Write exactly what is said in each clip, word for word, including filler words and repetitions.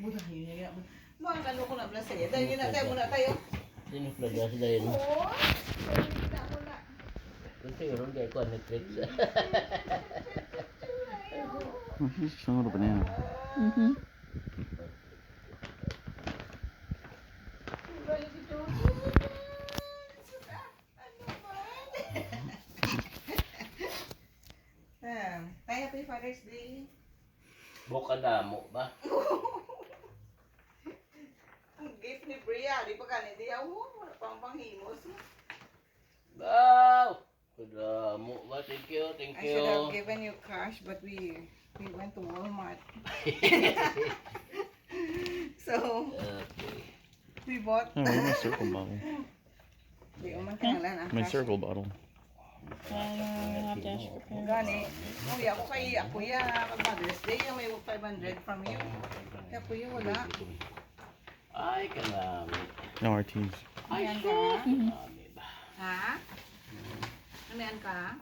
Buta, yun, yun, yun. Mga kalo ko na pala sa'yo. Dahil yun na tayo, muna tayo. Sino pala sa dahil? Oo. Dahil yun na, muna. Kasi yun, dahil ko ang tricks. Sino ba niya? Mhm. Ah, tayo, happy Father's Day. Buka damo ba? Ang gift ni Bria, di pa gani, di ako, wala pang panghimos. Wow! Kadamo ba? Thank you, thank I should have you. Given you cash, but we we went to Walmart. So, Okay. We bought. Oh, wala may circle bottle. Di man kinahanglan ang May cash. Circle bottle. Ano, we have to ask your parents. Gani. Uy, ako kay, ako ya, pag Mother's Day, yung may five hundred from you. Kaya kuya, wala. Ay, kanami. No, R Ts. Ay, Ayan sus, ka. Kanami ba? Ha? Namian ka?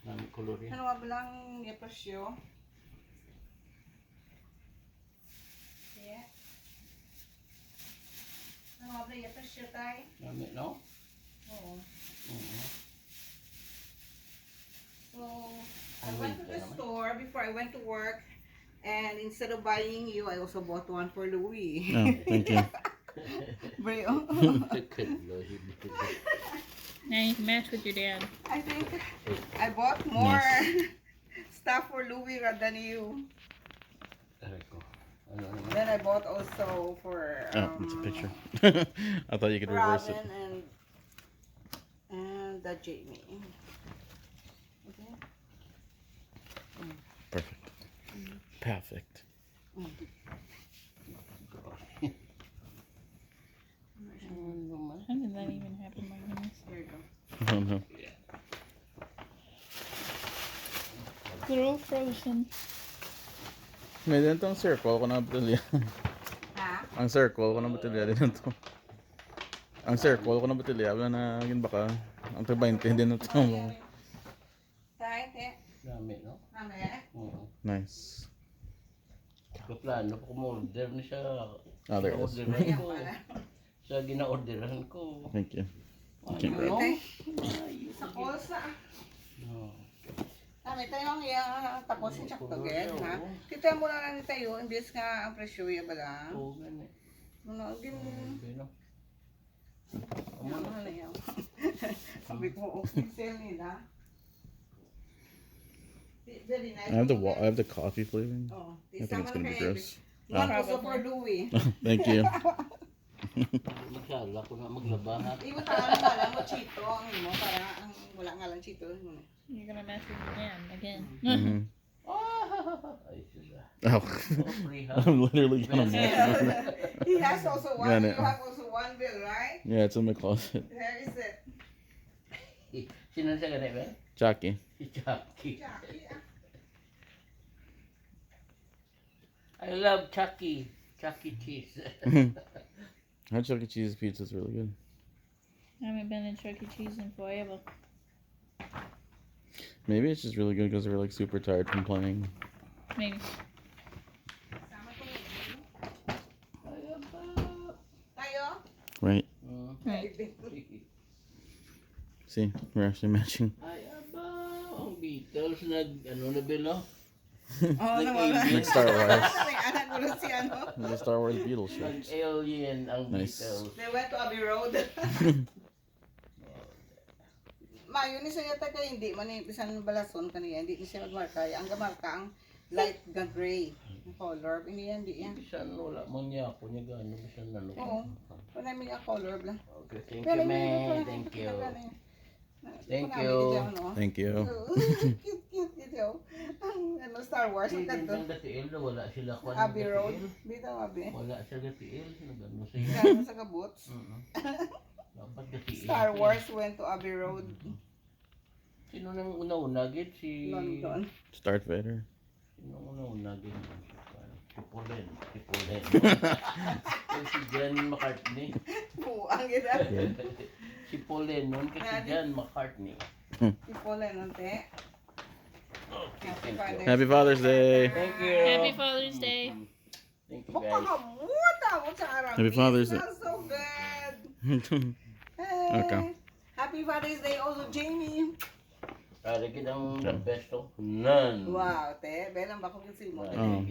Nami kolor yan. Ano nga ba lang yung presyo? Yeah. Ano nga ba yung presyo, tay? Nami, no? Oo. Mhm. So, I Ang went to winter the naman. Store before I went to work, and instead of buying you, I also bought one for Louie. Oh, thank you. Bro. Second, Louie. Now you can match with your dad. I think I bought more Nice. Stuff for Louie rather than you. Aray ko. Ano, ano? Then I bought also for, Oh, it's a um, picture. I thought you could reverse it. Robin and, and the Jamie. Okay. Perfect. Mm. Perfect. Mm. Ano naman? How did that even happen, my goodness? Here you go. Oh, no. They're all frozen. May din tong circle ko na botelya. Ha? Ang circle ko na botelya din to. Ang circle ko na botelya, wala na yun baka. Ang tag twenty din to. Tayo, te. Dami, no? Mami, eh? Oo. Nice. Kaplano pa ko mo-order ni siya. Ah, there it is. Gina-orderan Ayan ko. Pala. Siya gina-orderan ko. Thank you. Ano, Thank you. No? Ay, Sa sige. Calls na. No. Kami tayo ang iya, tapos yung Ano, sakto, gid, ha? Oo. Kita mo na lang tayo, imbis nga ang presyo, iya ba lang? Oo, gani. Ano, gin- Okay, no? Ano na yan? Sabi ko, okay, sale nila. Very nice. I have the wa- I have the coffee flavor. Oh, I think it's gonna be gross. One also for Louie. Thank you. Masyala ko na maglaba, ha? Imo, tara, ang ngalan mo, Chito, ang imo, para ang wala ngalan, Chito, imo na. You're gonna mess with your hand again. Mm-hmm. Ah, ay, sus, ah. Oh. Oh, free hug. I'm literally gonna mess with it. He has also one. Gani. You have also one bill, right? Yeah, it's in my closet. Where is it? Sino siya gani, Ben? Chucky. Si Chucky. Chucky, ah. I love Chucky. Chuck E. Cheese. Our Chuck E. Cheese pizza is really good. I haven't been to Chuck E. Cheese in forever. Maybe it's just really good because we're, like, super tired from playing. Maybe. Tayo? Right. Mm. Right. See, we're actually matching. Ay, aba, ang Beatles nag, ano na, Bel, no? Oh, Like no, wala. Alien. Like Star Wars. May anak ko na si ano. The Star Wars Beatles shirt. Nag-alien ang Nice. Beatles. They went to Abbey Road. Mayo ni siya yata kay hindi man ni bisan balason kaniya, hindi ni siya magmarka. Ang gamarka ang light ga gray. Ang color, hindi yan, hindi yan. Bisan wala man niya ako, niya gano, bisan ano. Oo. Wala may nga color bla. Okay, thank Pero you, may iba man. Thank you. Thank you. Thank you. Cute, cute, cute, oh. Ang, ano, Star Wars, ang Hindi, kanto. Ang Gatiil, no? Wala sila kuwan ng Abbey Road. Gatiil. Bitaw, Abbey. Wala siya Gatiil. Nag-ano siya? Gano sa kabots? Mm-mm. Dapat Gatiil Star siya. Wars went to Abbey Road. Mm-mm. Sino nang una-una, gid? Si London. Darth Vader. Sino ang una-una, gid? Si Paul Lennon. Si Paul Lennon. Ay, si John McCartney. Buang gid, ah. Yeah. Si Paul Lennon kay si John McCartney. Hmm. Si Paul Lennon, te. Okay, thank you. Happy Father's Day. Thank you. Happy Father's Day. Mm-hmm. Thank you, Baka guys. hamuta mo sa Arab. Happy Father's Day. Smells so good. Okay. Hey. Happy Father's Day also, Jamie. Para kitang Yeah. Best of none. Wow, te. Belang ba kong kasi mo? Oh.